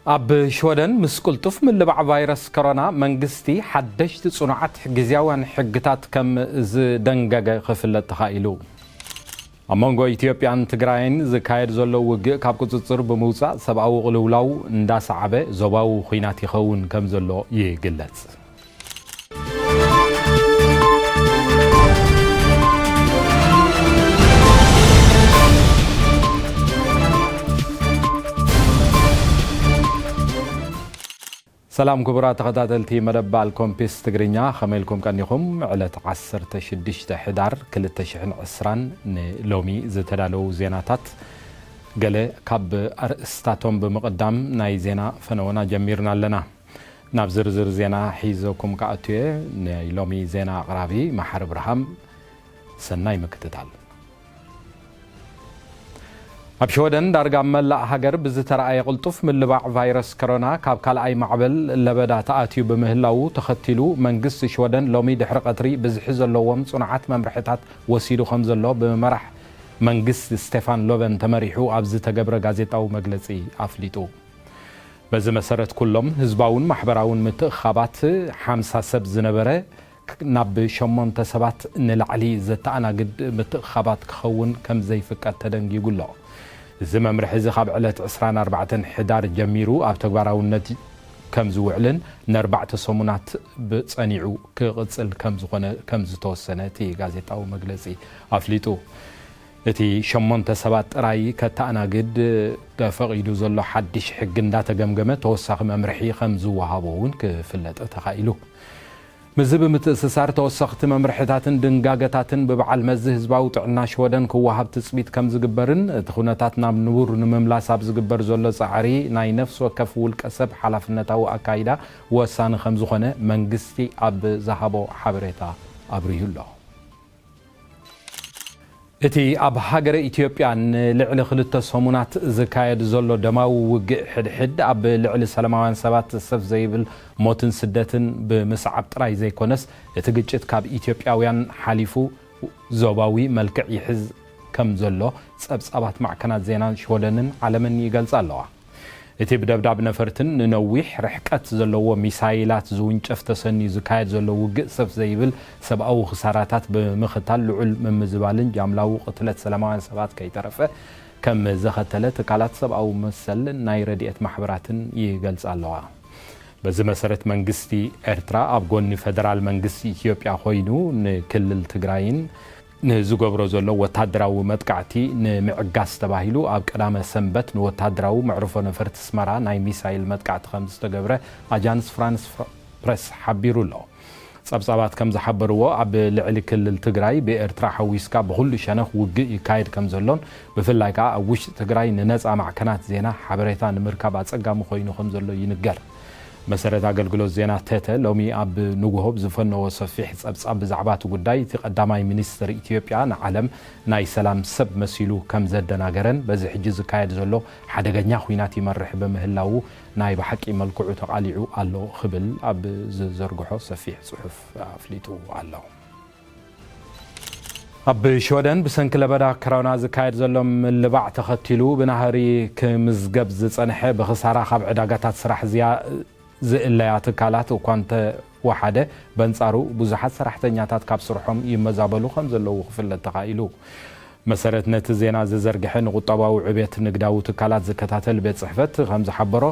ኣብ ሽወደን ምስ ቅልጡፍ ምልባዕ ቫይረስ ኮሮና መንግስቲ ሓደሽቲ ጽኑዓት ግዝያውያን ሕግታት ከም ዝደንገገ ክፍለጥ ተኻኢሉ። ኣብ መንጎ ኢትዮጵያን ትግራይን ዝካየድ ዘሎ ውግእ ካብ ቁጽጽር ብምውጻእ ሰብኣዊ ቅልውላው እንዳሰዓበ ዞባዊ ኹናት ይኸውን ከም ዘሎ ይግለጽ። ሰላም ክቡራት ተኸታተልቲ መደብ ባል ኮምፒስ ትግርኛ፣ ከመይ ኢልኩም ቀኒኹም? ዕለት ዓሰርተ ሽዱሽተ ሕዳር ክልተ ሽሕን ዕስራን ንሎሚ ዝተዳለዉ ዜናታት ገለ ካብ ኣርእስታቶም ብምቕዳም ናይ ዜና ፈነወና ጀሚርና ኣለና። ናብ ዝርዝር ዜና ሒዘኩም ክኣቱ እየ። ናይ ሎሚ ዜና ኣቕራቢ መሓሪ ብርሃም። ሰናይ ምክትታል። ኣብ ሽወደን ዳርጋ ኣብ መላእ ሃገር ብዝተረኣየ ቅልጡፍ ምልባዕ ቫይረስ ኮሮና ካብ ካልኣይ ማዕበል ለበዳ ተኣትዩ ብምህላዉ ተኸቲሉ መንግስቲ ሽወደን ሎሚ ድሕሪ ቀትሪ ብዝሒ ዘለዎም ጽኑዓት መምርሕታት ወሲዱ ከም ዘሎ ብመራሕ መንግስቲ ስቴፋን ሎቨን ተመሪሑ ኣብ ዝተገብረ ጋዜጣዊ መግለጺ ኣፍሊጡ። በዚ መሰረት ኩሎም ህዝባውን ማሕበራውን ምትእኽኻባት ሓምሳ ሰብ ዝነበረ ናብ ሸሞንተ ሰባት ንላዕሊ ዘተኣናግድ ምትእኽኻባት ክኸውን ከም ዘይፍቀድ ተደንጊጉ ኣሎ። እዚ መምርሒ እዚ ካብ ዕለት ዕስራን ኣርባዕተን ሕዳር ጀሚሩ ኣብ ተግባራውነት ከም ዝውዕልን ንኣርባዕተ ሰሙናት ብጸኒዑ ክቕጽል ከም ዝኾነ ከም ዝተወሰነ እቲ ጋዜጣዊ መግለጺ ኣፍሊጡ። እቲ ሸሞንተ ሰባት ጥራይ ከተኣናግድ ተፈቒዱ ዘሎ ሓድሽ ሕጊ እንዳተገምገመ ተወሳኺ መምርሒ ከም ዝወሃቦ እውን ክፍለጥ ተኻኢሉ። ምስዚ ብምትእስሳር ተወሰኽቲ መምርሕታትን ድንጋገታትን ብበዓል መዚ ህዝባዊ ጥዕና ሽወደን ክወሃብ ትጽቢት ከም ዝግበርን እቲ ኩነታት ናብ ንቡር ንምምላስ ኣብ ዝግበር ዘሎ ጻዕሪ ናይ ነፍሲ ወከፍ ውልቀ ሰብ ሓላፍነታዊ ኣካይዳ ወሳኒ ከም ዝኾነ መንግስቲ ኣብ ዝሃቦ ሓበሬታ ኣብሪሁ ኣሎ። እቲ ኣብ ሃገረ ኢትዮጵያ ንልዕሊ ክልተ ሰሙናት ዝካየድ ዘሎ ደማዊ ውግእ ሕድሕድ ኣብ ልዕሊ ሰላማውያን ሰባት ሰፍ ዘይብል ሞትን ስደትን ብምስዓብ ጥራይ ዘይኮነስ እቲ ግጭት ካብ ኢትዮጵያውያን ሓሊፉ ዞባዊ መልክዕ ይሕዝ ከም ዘሎ ጸብጻባት ማዕከናት ዜናን ሽወደንን ዓለምን ይገልጻ ኣለዋ። እቲ ብደብዳብ ነፈርትን ንነዊሕ ርሕቀት ዘለዎ ሚሳይላት ዝውንጨፍ ተሰንዩ ዝካየድ ዘሎ ውግእ ሰፍ ዘይብል ሰብኣዊ ክሳራታት ብምኽታል ልዑል ምምዝባልን ጃምላዊ ቅትለት ሰላማውያን ሰባት ከይተረፈ ከም ዘኸተለ ትካላት ሰብኣዊ መሰል ናይ ረድኤት ማሕበራትን ይገልጻ ኣለዋ። በዚ መሰረት መንግስቲ ኤርትራ ኣብ ጎኒ ፈደራል መንግስቲ ኢትዮጵያ ኮይኑ ንክልል ትግራይን ንዝገብሮ ዘሎ ወታደራዊ መጥቃዕቲ ንምዕጋስ ተባሂሉ ኣብ ቀዳመ ሰንበት ንወታደራዊ መዕርፎ ነፈርቲ ኣስመራ ናይ ሚሳይል መጥቃዕቲ ከም ዝተገብረ ኣጃንስ ፍራንስ ፕረስ ሓቢሩ ኣሎ። ጸብጻባት ከም ዝሓበርዎ ኣብ ልዕሊ ክልል ትግራይ ብኤርትራ ሓዊስካ ብኹሉ ሸነኽ ውግእ ይካየድ ከም ዘሎን ብፍላይ ከኣ ኣብ ውሽጢ ትግራይ ንነጻ ማዕከናት ዜና ሓበሬታ ንምርካብ ኣጸጋሚ ኮይኑ ከም ዘሎ ይንገር። መሰረት ኣገልግሎት ዜና ተተ ሎሚ ኣብ ንጉሆ ብዝፈነዎ ሰፊሕ ጸብጻብ ብዛዕባ እቲ ጉዳይ እቲ ቀዳማይ ሚኒስትር ኢትዮጵያ ንዓለም ናይ ሰላም ሰብ መሲሉ ከም ዘደናገረን በዚ ሕጂ ዝካየድ ዘሎ ሓደገኛ ኲናት ይመርሕ ብምህላዉ ናይ ብሓቂ መልክዑ ተቓሊዑ ኣሎ ክብል ኣብ ዝዘርግሖ ሰፊሕ ጽሑፍ ኣፍሊጡ ኣሎ። ኣብ ሽወደን ብሰንኪ ለበዳ ኮሮና ዝካየድ ዘሎ ምልባዕ ተኸቲሉ ብናህሪ ክምዝገብ ዝጸንሐ ብኽሳራ ካብ ዕዳጋታት ስራሕ ዝያ- ዝእለያ ትካላት እኳ እንተወሓደ በንጻሩ ብዙሓት ሰራሕተኛታት ካብ ስርሖም ይመዛበሉ ከም ዘለዉ ክፍለጥ ተኻኢሉ። መሰረት ነቲ ዜና ዝዘርግሐ ንቁጠባዊ ዕቤት ንግዳዊ ትካላት ዝከታተል ቤት ጽሕፈት ከም ዝሓበሮ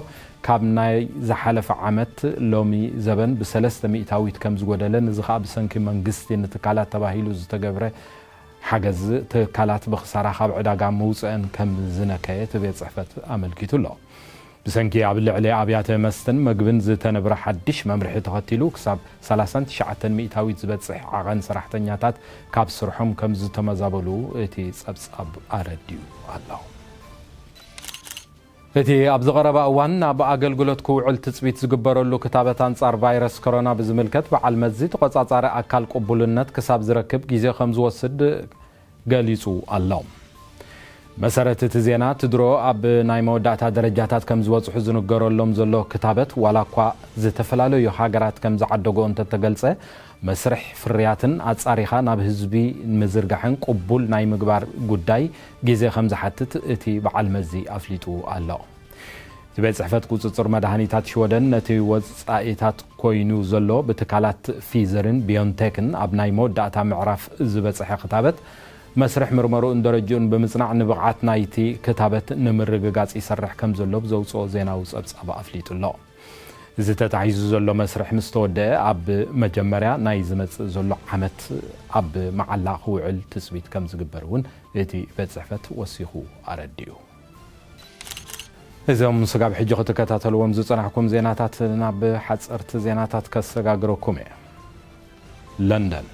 ካብ ናይ ዝሓለፈ ዓመት ሎሚ ዘበን ብሰለስተ ሚእታዊት ከም ዝጎደለ፣ እዚ ከኣ ብሰንኪ መንግስቲ ንትካላት ተባሂሉ ዝተገብረ ሓገዝ ትካላት ብኽሳራ ካብ ዕዳጋ ምውፅአን ከም ዝነከየ እቲ ቤት ፅሕፈት ኣመልኪቱ ኣሎ። ብሰንኪ ኣብ ልዕሊ ኣብያተ መስተን መግብን ዝተነብረ ሓድሽ መምርሒ ተኸቲሉ ክሳብ ሰላሳን ትሽዓተን ሚእታዊት ዝበፅሕ ዓቐን ሰራሕተኛታት ካብ ስርሖም ከም ዝተመዛበሉ እቲ ፀብፃብ ኣረዲኡ ኣሎ። እቲ ኣብዚ ቀረባ እዋን ናብ ኣገልግሎት ክውዕል ትጽቢት ዝግበረሉ ክታበት ኣንጻር ቫይረስ ኮሮና ብዝምልከት በዓል መዚ ተቖጻጻሪ ኣካል ቅቡልነት ክሳብ ዝረክብ ግዜ ከም ዝወስድ ገሊጹ ኣሎ። መሰረት እቲ ዜና፣ እቲ ድሮ ኣብ ናይ መወዳእታ ደረጃታት ከም ዝበጽሑ ዝንገረሎም ዘሎ ክታበት፣ ዋላ እኳ ዝተፈላለዩ ሃገራት ከም ዝዓደጎ እንተተገልጸ፣ መስርሕ ፍርያትን ኣጻሪኻ ናብ ህዝቢ ምዝርጋሕን ቅቡል ናይ ምግባር ጉዳይ ግዜ ከም ዝሓትት እቲ በዓል መዚ ኣፍሊጡ ኣሎ። እቲ ቤት ጽሕፈት ቁጽጽር መድሃኒታት ሽወደን ነቲ ወጻኢታት ኮይኑ ዘሎ ብትካላት ፊዘርን ቢዮንቴክን ኣብ ናይ መወዳእታ ምዕራፍ ዝበጽሐ ክታበት መስርሕ ምርመርኡን ደረጅኡን ብምጽናዕ ንብቕዓት ናይቲ ክታበት ንምርግጋጽ ይሰርሕ ከም ዘሎ ብዘውጽኦ ዜናዊ ጸብጻብ ኣፍሊጡ ኣሎ። እዚ ተታሒዙ ዘሎ መስርሕ ምስ ተወደአ ኣብ መጀመርያ ናይ ዝመጽእ ዘሎ ዓመት ኣብ መዓላ ክውዕል ትጽቢት ከም ዝግበር እውን እቲ ቤት ጽሕፈት ወሲኹ ኣረዲኡ። እዞም ስጋብ ሕጂ ክትከታተልዎም ዝጸናሕኩም ዜናታት ናብ ሓጸርቲ ዜናታት ከሰጋግረኩም እየ። ለንደን።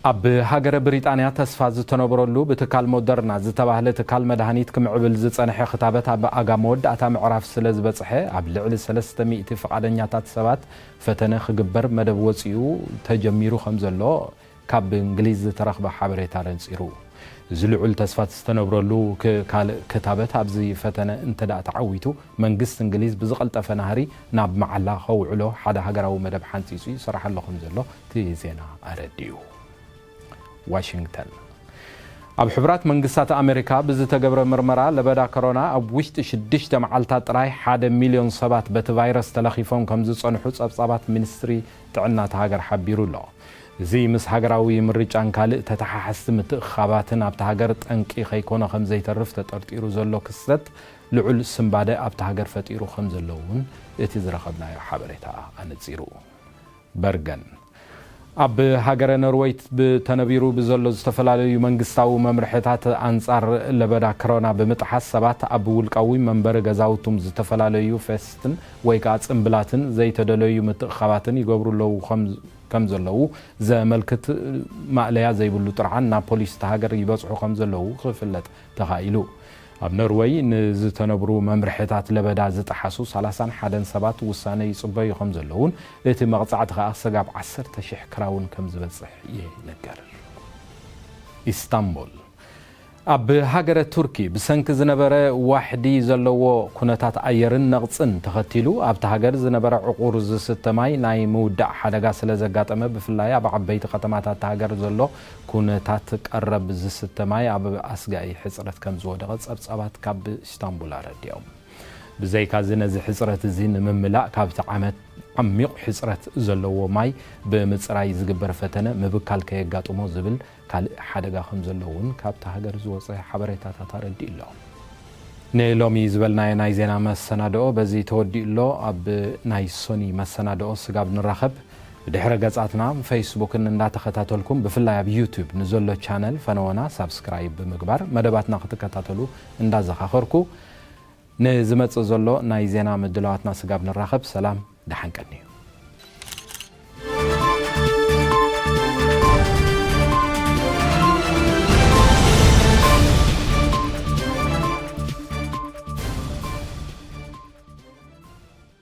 ኣብ ሃገረ ብሪጣንያ ተስፋ ዝተነብረሉ ብትካል ሞደርና ዝተባህለ ትካል መድሃኒት ክምዕብል ዝጸንሐ ክታበት ኣብ ኣጋ መወዳእታ ምዕራፍ ስለ ዝበጽሐ ኣብ ልዕሊ ሰለስተ ሚእቲ ፍቓደኛታት ሰባት ፈተነ ክግበር መደብ ወጺኡ ተጀሚሩ ከም ዘሎ ካብ እንግሊዝ ዝተረኽበ ሓበሬታ ነጺሩ። እዚ ልዑል ተስፋ ዝተነብረሉ ክ-፣ ካልእ ክታበት ኣብዚ ፈተነ እንተ ደኣ ተዓዊቱ፣ መንግስቲ እንግሊዝ ብዝቐልጠፈ ናህሪ ናብ መዓላ ከውዕሎ ሓደ ሃገራዊ መደብ ሓንጺጹ ይሰርሓ ኣሎ ከም ዘሎ እቲ ዜና ኣረዲኡ። ዋሽንግተን። ኣብ ሕቡራት መንግስታት ኣሜሪካ ብዝተገብረ ምርመራ ለበዳ ኮሮና ኣብ ውሽጢ ሽዱሽተ መዓልታት ጥራይ ሓደ ሚልዮን ሰባት በቲ ቫይረስ ተለኺፎም ከም ዝጸንሑ ጸብጻባት ሚኒስትሪ ጥዕና እታ ሃገር ሓቢሩ ኣሎ። እዚ ምስ ሃገራዊ ምርጫን ካልእ ተተሓሓዝቲ ምትእኽኻባትን ኣብታ ሃገር ጠንቂ ከይኮነ ከም ዘይተርፍ ተጠርጢሩ ዘሎ ክስተት ልዑል ስንባደ ኣብታ ሃገር ፈጢሩ ከም ዘሎ እውን እቲ ዝረኸብናዮ ሓበሬታ ኣነጺሩ። በርገን። ኣብ ሃገረ ኖርወይ ብተነቢሩ ብዘሎ ዝተፈላለዩ መንግስታዊ መምርሕታት ኣንጻር ለበዳ ኮሮና ብምጥሓስ ሰባት ኣብ ውልቃዊ መንበሪ ገዛውቶም ዝተፈላለዩ ፌስትን ወይ ከዓ ጽምብላትን ዘይተደለዩ ምትእኽኻባትን ይገብሩ ኣለዉ ከም ከም ዘለዉ ዘመልክት ማእለያ ዘይብሉ ጥርዓን ናብ ፖሊስ እታ ሃገር ይበጽሑ ከም ዘለዉ ክፍለጥ ተኻኢሉ። ኣብ ኖርወይ ንዝተነብሩ መምርሕታት ለበዳ ዝጠሓሱ ሰላሳን ሓደን ሰባት ውሳነ ይጽበዩ ከም ዘለዉን እቲ መቕጻዕቲ ከኣ ስጋብ ዓሰርተ ሽሕ ክራውን ከም ዝበጽሕ ይነገር። ኢስታንቡል። ኣብ ሃገረ ቱርኪ ብሰንኪ ዝነበረ ዋሕዲ ዘለዎ ኩነታት ኣየርን ነቕጽን ተኸቲሉ ኣብቲ ሃገር ዝነበረ ዕቑር ዝስተ ማይ ናይ ምውዳእ ሓደጋ ስለ ዘጋጠመ ብፍላይ ኣብ ዓበይቲ ከተማታት እታ ሃገር ዘሎ ኩነታት ቀረብ ዝስተ ማይ ኣብ ኣስጋኢ ሕጽረት ከም ዝወደቐ ጸብጻባት ካብ ኢስታንቡል ኣረዲኦም። ብዘይካዚ ነዚ ሕጽረት እዚ ንምምላእ ካብቲ ዓመት ዓሚቕ ሕጽረት ዘለዎ ማይ ብምጽራይ ዝግበር ፈተነ ምብካል ከየጋጥሞ ዝብል ካልእ ሓደጋ ከም ዘሎ እውን ካብታ ሃገር ዝወጸ ሓበሬታታት ኣረዲኡ ኣሎ። ንሎሚ ዝበልናዮ ናይ ዜና መሰናድኦ በዚ ተወዲኡ ኣሎ። ኣብ ናይ ሶኒ መሰናድኦ ስጋብ ንራኸብ ብድሕረ ገጻትና ፌስቡክን እንዳተኸታተልኩም ብፍላይ ኣብ ዩቱብ ንዘሎ ቻነል ፈነወና ሳብስክራይብ ብምግባር መደባትና ክትከታተሉ እንዳዘኻኸርኩ ንዝመጽእ ዘሎ ናይ ዜና ምድላዋትና ስጋብ ንራኸብ ሰላም ደሓን ቀንዩ።